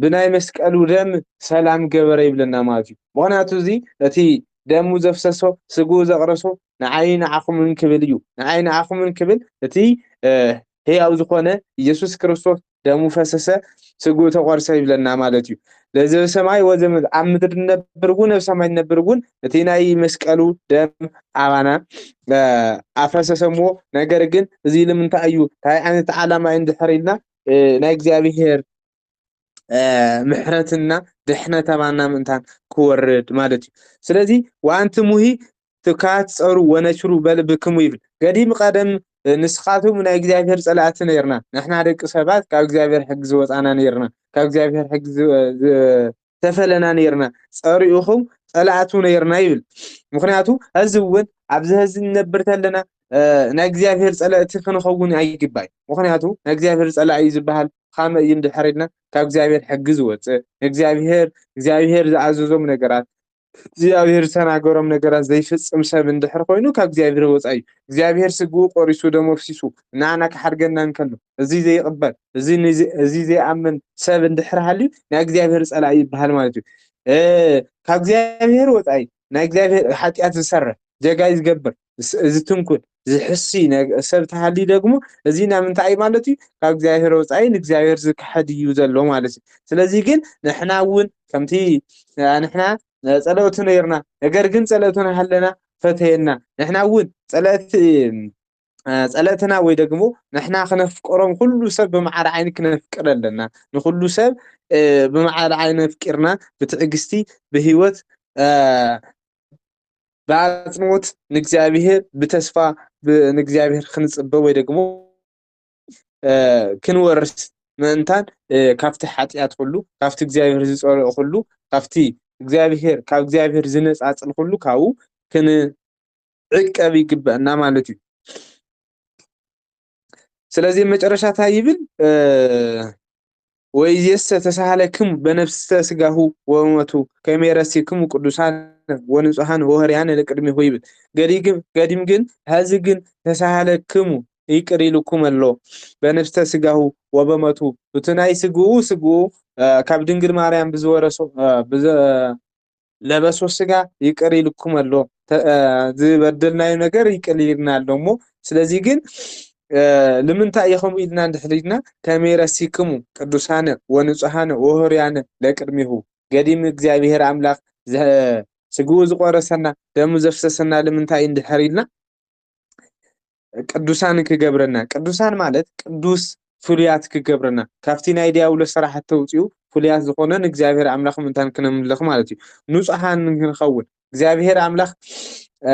ብናይ መስቀሉ ደም ሰላም ገበረ ይብለና ማለት እዩ። ምክንያቱ እዚ እቲ ደሙ ዘፍሰሶ ስግኡ ዘቕረሶ ንዓይ ንዓኹምን ክብል እዩ። ንዓይ ንዓኹምን ክብል እቲ ህያው ዝኾነ ኢየሱስ ክርስቶስ ደሙ ፈሰሰ ስግኡ ተቆርሰ ይብለና ማለት እዩ። ለዘበ ሰማይ ወዘምድር ኣብ ምድሪ ንነብር እውን ኣብ ሰማይ ንነብር እውን እቲ ናይ መስቀሉ ደም ኣባና ኣፈሰሰምዎ። ነገር ግን እዚ ልምንታይ እዩ እንታይ ዓይነት ዓላማ እዩ እንድሕር ኢልና ናይ እግዚኣብሔር ምሕረትና ድሕነት ኣባና ምእንታን ክወርድ ማለት እዩ። ስለዚ ወኣንትሙሂ ትካት ጸሩ ወነችሩ በልብክሙ ይብል። ገዲም ቀደም ንስኻትኩም ናይ እግዚኣብሔር ጸላእቲ ነይርና። ንሕና ደቂ ሰባት ካብ እግዚኣብሔር ሕጊ ዝወጻና ነይርና። ካብ እግዚኣብሔር ሕጊ ዝ-፣ ዝ-፣ ዝተፈለና ነይርና። ጸሪኡኹም ጸላእቱ ነይርና ይብል። ምኽንያቱ፣ ሕዚ እውን ኣብዚ ሕዚ ንነብር ተለና፣ እ፣ ናይ እግዚኣብሔር ጸላእቲ ክንኸውን ኣይግባይ። ምኽንያቱ፣ ናይ እግዚኣብሔር ጸላኢ እዩ ዝበሃል ካመ እዩ እንድሕር ኢልና፣ ካብ እግዚኣብሔር ሕጊ ዝወጽእ፣ እግዚኣብሔር፣ እግዚኣብሔር ዝኣዘዞም ነገራት፣ እግዚኣብሔር ዝተናገሮም ነገራት ዘይፍጽም ሰብ እንድሕር ኮይኑ፣ ካብ እግዚኣብሔር ወጻኢ እዩ። እግዚኣብሔር ስግኡ ቆሪሱ፣ ደሙ ኣፍሲሱ፣ ንዓና ክሓድገና እንከሎ፣ እዚ ዘይቕበል፣ እዚ ንዚ-፣ እዚ ዘይኣምን ሰብ እንድሕር ሃልዩ፣ ናይ እግዚኣብሔር ጸላኢ ይበሃል ማለት እዩ። እ፣ ካብ እግዚኣብሔር ወጻኢ፣ ናይ እግዚኣብሔር ሓጢኣት ዝሰርሕ፣ ጀጋይ ዝገብር፣ ዝ-፣ ዝትንኩል፣ ዝሕሲ ነግ-፣ ሰብ ተሃልዩ ደግሞ፣ እዚ ናብ ምንታይ እዩ ማለት እዩ? ካብ እግዚኣብሔር ወጻኢ ንእግዚኣብሔር ዝክሕድ እዩ ዘሎ ማለት እዩ። ስለዚ ግን ንሕና እውን ከምቲ፣ እ፣ ንሕና፣ እ፣ ጸለእቱ ነይርና፣ ነገር ግን ጸለእቱ እናሃለና ፈተየና። ንሕና እውን ጸለእቲ፣ እ፣ ጸለእትና ወይ ደግሞ ንሕና ክነፍቅሮም ኩሉ ሰብ ብማዕረ ዓይኒ ክነፍቅር ኣለና። ንኩሉ ሰብ፣ እ፣ ብማዕረ ዓይኒ ኣፍቂርና ብትዕግስቲ ብህይወት፣ እ፣ ብኣጽንኦት ንእግዚኣብሔር ብተስፋ ብ-፣ ንእግዚኣብሔር ክንጽበ ወይ ደግሞ፣ እ፣ ክንወርስ ምእንታን፣ እ፣ ካብቲ ሓጢኣት ኩሉ፣ ካብቲ እግዚኣብሔር ዝጸልኦ ኩሉ፣ ካብቲ እግዚኣብሔር፣ ካብ እግዚኣብሔር ዝነጻጽል ኩሉ ካብኡ ክንዕቀብ ይግበአና ማለት እዩ። ስለዚ መጨረሻ እንታይ ይብል? እ፣ "ወይዜሰ ተሳሃለክሙ በነፍስተ ስጋሁ ወሞቱ ከመ ይረሲክሙ ቅዱሳን ወንጹሃን ወሆርያን ለቅድሜሁ" ይብል። ገዲግም-፣ ገዲም ግን፣ "ሐዚ ግን ተሳሃለክሙ ይቅር ኢልኩም ኣሎ በነፍስተ ስጋሁ ወበሞቱ" እቲ ናይ ስግኡ፣ ስግኡ፣ እ፣ ካብ ድንግል ማርያም ብዝወረሶ፣ እ፣ ብዘ-፣ ለበሶ ስጋ ይቅር ኢልኩም ኣሎ። ተ-፣ እ፣ ዝበደልናዮ ነገር ይቅር ኢልና ኣሎ እሞ፣ ስለዚ ግን፣ እ፣ ንምንታይ እዩ ከምኡ ኢልና እንድሕር ኢልና፣ "ከመ ይረሲክሙ ቅዱሳነ ወንጹሃነ ወሆርያነ ለቅድሜሁ" ገዲም እግዚኣብሔር ኣምላኽ ዘ-፣ ስግኡ ዝቆረሰና፣ ደሙ ዘፍሰሰና ንምንታይ እንድሕር ኢልና፣ ቅዱሳን ክገብረና። ቅዱሳን ማለት ቅዱስ ፍሉያት ክገብረና። ካብቲ ናይ ዲያብሎስ ስራሓት ተውፅኡ ፍሉያት ዝኾነ ንእግዚኣብሔር ኣምላኽ ምእንታን ክነምልኽ ማለት እዩ። ንጹሃን ክንኸውን። እግዚኣብሔር ኣምላኽ፣ እ፣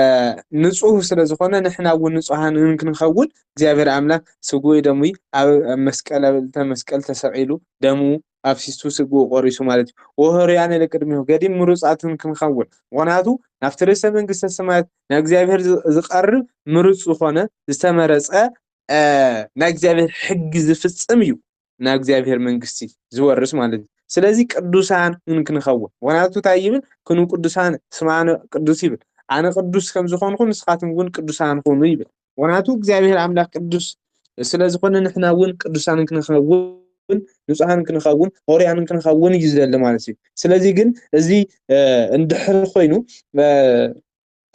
ንጹህ ስለ ዝኾነ ንሕና እውን ንጹሃን ክንኸውን እግዚኣብሔር ኣምላኽ ስግኡ ደሙ ኣብ፣ ኣብ መስቀል፣ ኣብ ዕለተ መስቀል ተሰቒሉ ደሙ ኣፍሲሱ ስግኡ ቆሪሱ ማለት እዩ። ወሆርያነ ለቅድሜሁ ገዲም ምሩጻትን ክንኸውን። ምኽንያቱ ናብቲ ርእሰ መንግስተ ሰማያት ናብ እግዚኣብሔር ዝ-፣ ዝቐርብ ምሩጽ ዝኾነ ዝተመረጸ፣ እ፣ ናይ እግዚኣብሔር ሕጊ ዝፍጽም እዩ ናብ እግዚኣብሔር መንግስቲ ዝወርስ ማለት እዩ። ስለዚ ቅዱሳን ክንኸውን። ምኽንያቱ እንታይ ይብል? "ኩኑ ቅዱሳን እስመ ኣነ ቅዱስ" ይብል። ኣነ ቅዱስ ከም ዝኾንኩ ንስኻትኩም እውን ቅዱሳን ኩኑ ይብል። ምኽንያቱ እግዚኣብሔር ኣምላኽ ቅዱስ ስለ ዝኾነ ንሕና እውን ቅዱሳን ክንኸውን፣ ንጹሃን ክንኸውን፣ ሆርያንን ክንኸውን እዩ ዝደሊ ማለት እዩ። ስለዚ ግን እዚ፣ እ፣ እንድሕር ኮይኑ፣ እ፣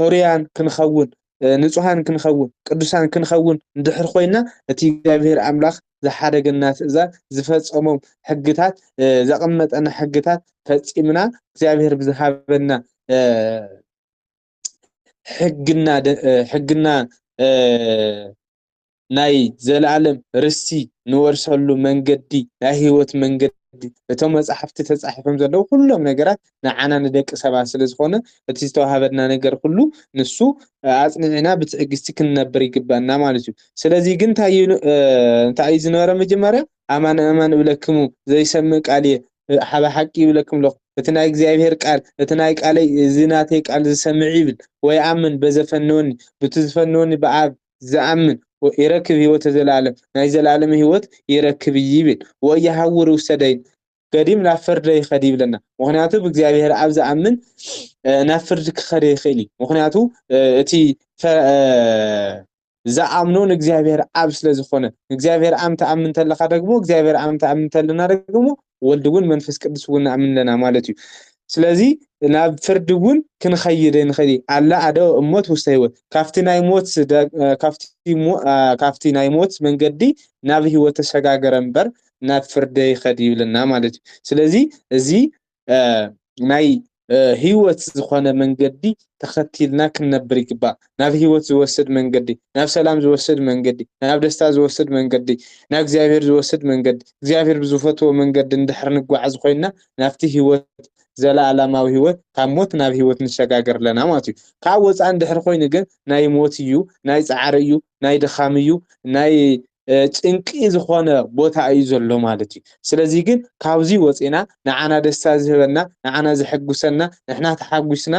ሆርያን ክንኸውን፣ እ፣ ንጹሃን ክንኸውን፣ ቅዱሳን ክንኸውን እንድሕር ኮይና፣ እቲ እግዚኣብሔር ኣምላኽ ዝሓደገና ትእዛዝ፣ ዝፈጸሞም ሕግታት፣ እ፣ ዘቐመጠና ሕግታት ፈጺምና፣ እግዚኣብሔር ብዝሃበና፣ እ፣ ሕግና ደ-፣ እ፣ ሕግና፣ እ፣ ናይ ዘለኣለም ርስቲ ንወርሰሉ መንገዲ፣ ናይ ህይወት መንገዲ፣ እቶም መጻሕፍቲ ተጻሒፎም ዘለዉ ኩሎም ነገራት ንዓና ንደቂ ሰባት ስለ ዝኾነ፣ እቲ ዝተዋሃበና ነገር ኩሉ ንሱ፣ እ፣ ኣጽኒዕና ብትዕግስቲ ክንነብር ይግበአና ማለት እዩ። ስለዚ ግን እንታይ እዩ፣ እ፣ እንታይ እዩ ዝነበረ መጀመርያ? "ኣማን ኣማን እብለክሙ ዘይሰምዕ ቃልየ፣ እ፣ ሓበ ሓቂ ይብለክም ኣለኹ። እቲ ናይ እግዚኣብሔር ቃል፣ እቲ ናይ ቃለይ፣ እዚ ናተይ ቃል ዝሰምዕ ይብል ወይ ኣምን በዘፈነወኒ፣ በቲ ዝፈነወኒ ብኣብ ዝኣምን ወ-፣ ይረክብ ህይወተ ዘለኣለም፣ ናይ ዘለኣለም ህይወት ይረክብ" ይብል። "ወኢይሃውር ውስተ ደይን፣ ገዲም ናብ ፍርደ ይኸድ" ይብለና። ምኽንያቱ ብእግዚኣብሔር ኣብ ዝኣምን፣ እ፣ ናብ ፍርዲ ክኸደ ይኽእል እዩ። ምኽንያቱ፣ እ፣ እቲ ፈ-፣ እ፣ ዝኣምኖ ንእግዚኣብሔር ኣብ ስለ ዝኾነ፣ ንእግዚኣብሔር ኣብ ትኣምን እንተለኻ ደግሞ፣ እግዚኣብሔር ኣብ ትኣምን እንተለና ደግሞ፣ ወልድ እውን መንፈስ ቅዱስ እውን ንኣምን ኣለና ማለት እዩ። ስለዚ ናብ ፍርዲ እውን ክንኸይድ ንኽእል። ኣላ ኣደ እሞት ውስተ ህይወት፣ ካብቲ ናይ ሞት ደ-፣ እ፣ ካብቲ ሞ-፣ እ፣ ካብቲ ናይ ሞት መንገዲ ናብ ህይወት ተሰጋገረ እምበር ናብ ፍርዲ ይኸድ ይብለና ማለት እዩ። ስለዚ እዚ፣ እ፣ ናይ፣ እ፣ ህይወት ዝኾነ መንገዲ ተኸቲልና ክንነብር ይግባእ። ናብ ህይወት ዝወስድ መንገዲ፣ ናብ ሰላም ዝወስድ መንገዲ፣ ናብ ደስታ ዝወስድ መንገዲ፣ ናብ እግዚኣብሔር ዝወስድ መንገዲ፣ እግዚኣብሔር ብዝፈትዎ መንገዲ እንድሕር ንጓዓዝ ኮይንና፣ ናብቲ ህይወት ዘለኣለማዊ ህይወት፣ ካብ ሞት ናብ ህይወት ንሸጋገር ኣለና ማለት እዩ። ካብ ወፃኢ እንድሕር ኮይኑ ግን ናይ ሞት እዩ፣ ናይ ፃዕሪ እዩ፣ ናይ ድኻም እዩ፣ ናይ እ፣ ጭንቂ ዝኾነ ቦታ እዩ ዘሎ ማለት እዩ። ስለዚ ግን ካብዚ ወፂና ንዓና ደስታ ዝህበና፣ ንዓና ዘሐጉሰና፣ ንሕና ተሓጒስና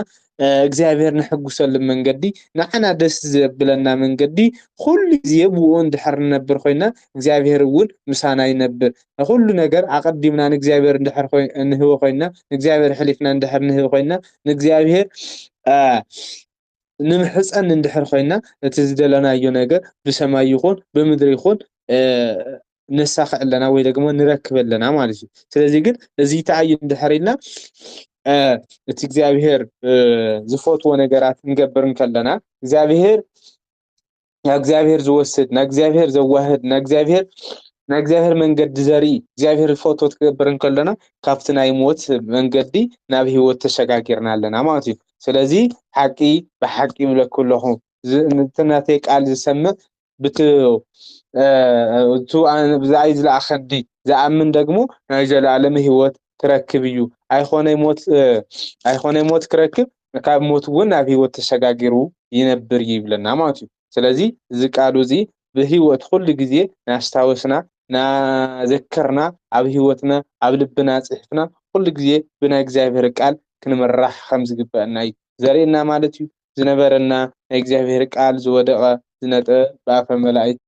እግዚኣብሔር ነሐጉሰሉ መንገዲ፣ ንዓና ደስ ዘብለና መንገዲ፣ ኩሉ ግዜ ብኡ እንድሕር ንነብር ኮይና እግዚኣብሔር እውን ምሳና ይነብር። ንኩሉ ነገር ኣቐዲምና ንእግዚኣብሔር እንድሕር ንህቦ ኮይና፣ ንእግዚኣብሔር ሕሊፍና እንድሕር ንህብ ኮይና፣ ንእግዚኣብሔር ንምሕፀን እንድሕር ኮይና፣ እቲ ዝደለናዮ ነገር ብሰማይ ይኹን ብምድሪ ይኹን ነሳኽዕ ኣለና ወይ ደግሞ ንረክብ ኣለና ማለት እዩ። ስለዚ ግን እዚ ተኣዩ እንድሕር ኢልና እቲ እግዚኣብሔር ዝፈትዎ ነገራት ንገብር እንከለና፣ እግዚኣብሔር ናብ እግዚኣብሔር ዝወስድ፣ ናብ እግዚኣብሔር ዘዋህድ፣ ናብ እግዚኣብሔር ናይ እግዚኣብሔር መንገዲ ዘርኢ እግዚኣብሔር ዝፈትዎ ትገብር እንከለና፣ ካብቲ ናይ ሞት መንገዲ ናብ ህይወት ተሸጋጊርና ኣለና ማለት እዩ። ስለዚ ሓቂ ብሓቂ ይብለኩ ኣለኹ፣ እቲ ናተይ ቃል ዝሰምዕ ብቲ ብዛይ ዝለኣኸኒ ዝኣምን ደግሞ ናይ ዘለኣለም ህይወት ክረክብ እዩ። ኣይኮነይ ሞት ኣይኮነይ ሞት ክረክብ፣ ካብ ሞት እውን ናብ ህይወት ተሸጋጊሩ ይነብር እዩ ይብለና ማለት እዩ። ስለዚ እዚ ቃሉ እዚ ብህይወት ኩሉ ግዜ ናስታወስና ናዘከርና ኣብ ህይወትና ኣብ ልብና ፅሕፍና ኩሉ ግዜ ብናይ እግዚኣብሔር ቃል ክንምራሕ ከም ዝግበአና እዩ ዘርእየና ማለት እዩ። ዝነበረና ናይ እግዚኣብሔር ቃል ዝወደቐ ዝነጠበ ብኣፈ መላእክት